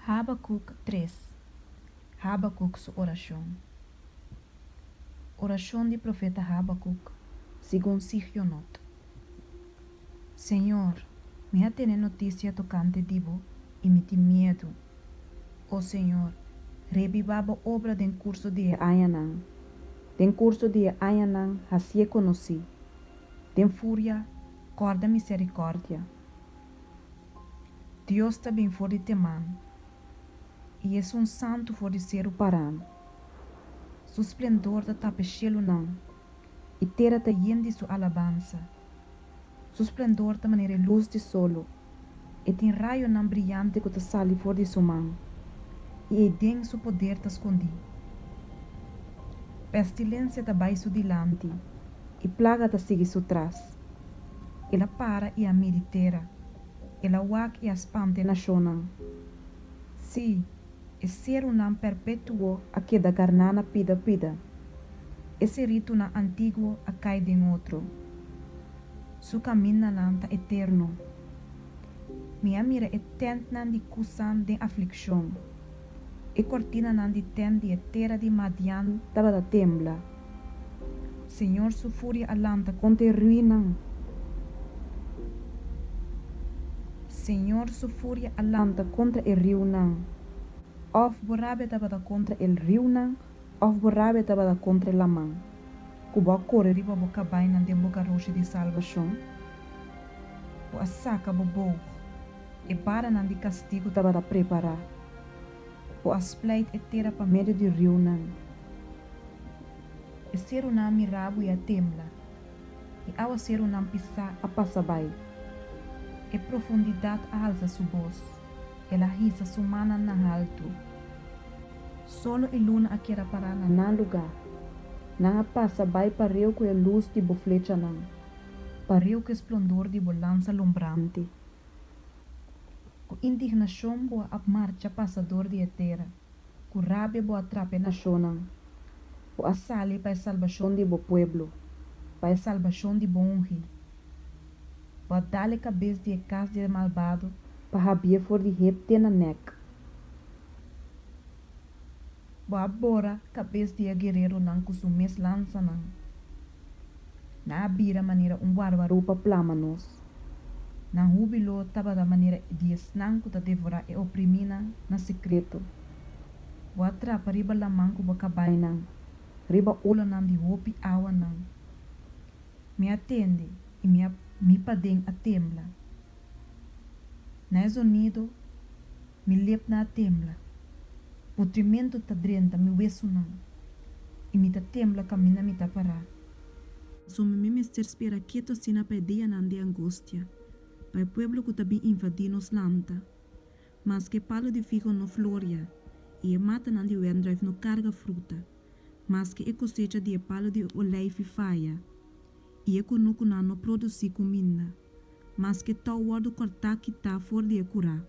Habakuk tres, Habakuk su orashon. Orashon di profeta Habakuk, segun Sigionot. Señor, mi a tene notisia tokante di bo i mi tin miedu. O Señor, rebibá bo obra den kurso di e añanan, den kurso di e añanan hasié konosí, den furia kòrda miserikòrdia. Dios ta bin for di Teman, i Esun Santu for di Seru Paran. Su splendor ta tapa e shelunan, i tera ta yen di su alabansa. Su splendor ta manera e lus di solo, e tin rayonan briyante ku ta sali for di su man, i eiden su poder ta skondí. Pestilensia ta bai su dilanti, i plaga ta sigui su tras. El a para i a midi tera, el a wak i a spanta e nashonnan. Sí, e serunan perpetuo a keda garná na pida pida, e seritunan antiguo a kai den otro. Su kamindanan ta eterno. Mi a mira e tèntnan di Kusan den aflikshon, e kortinanan di tènt di e tera di Madian tabata tembla. Señor su furia a lanta kontra e ruinan. Señor su furia a lanta kontra e riunan. Òf bo rabia tabata kontra e riunan òf bo rabia tabata kontra e laman, ku bo a kore riba bo kabainan den bo garoshi di salbashon? Bo a saka bo boog, e baranan di kastigu tabata prepará. Bo a spleit e tera pa medio di riunan. E serunan a mira bo i a tembla. E awaserunan pisá a pasa bai. E profundidat a halsa su bos, el a hisa su mannan na haltu. Solo i luna a keda pará na nan lugá. Nan a pasa bai pareu ku e lus di bo flechanan, pareu ku e splondor di bo lansa lumbrante. Ku indignashon bo a marcha pasa dor di e tera. Ku rabia bo a trapa e nashonnan. Bo a sali pa e salbashon di bo pueblo, pa e salbashon di bo ungi. Bo a dal e kabes di e kas di e malbado pa habié for di hep te na nèk. Bo a bora kabes di e guereronan ku su mes lansanan. Nan a bira manera un warwarú pa plama nos. Nan húbilo tabata manera di esnan ku ta devorá e oprimínan na sekreto. Bo a trapa riba laman ku bo kabainan, riba olanan di hopi awanan. Mi a tende i mi a mi paden a tembla. Na e zonido Mi lepnan a tembla. Putrimentu ta drenta mi wesunan, i mi ta tembla kaminda mi ta pará. Pasobra mi mester spera ketu asina pa e dianan di angustia, pa e pueblo ku ta bin invadí nos lanta. Maske e palu di figo no floria i e matanan di wendruif no karga fruta, maske e kosecha di e palu di oleifi faya i e kunukunan no produsí kuminda. Maske tou wòrdu kòrtá kitá for di e kurá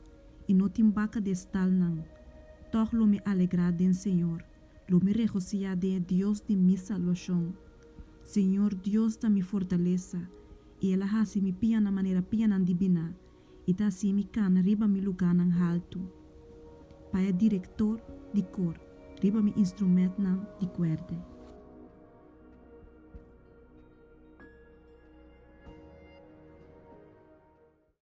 i no tin baka di e stalnan, tòg lo mi alegrá den Señor, lo mi regosihá den e Dios di mi salbashon. Señor Dios ta mi fortalesa, i El a hasi mi pianan manera pianan di biná i ta hasi mi kana riba mi lugánan haltu. Pa e direktor di kor, riba mi instrumentnan di kuèrdè.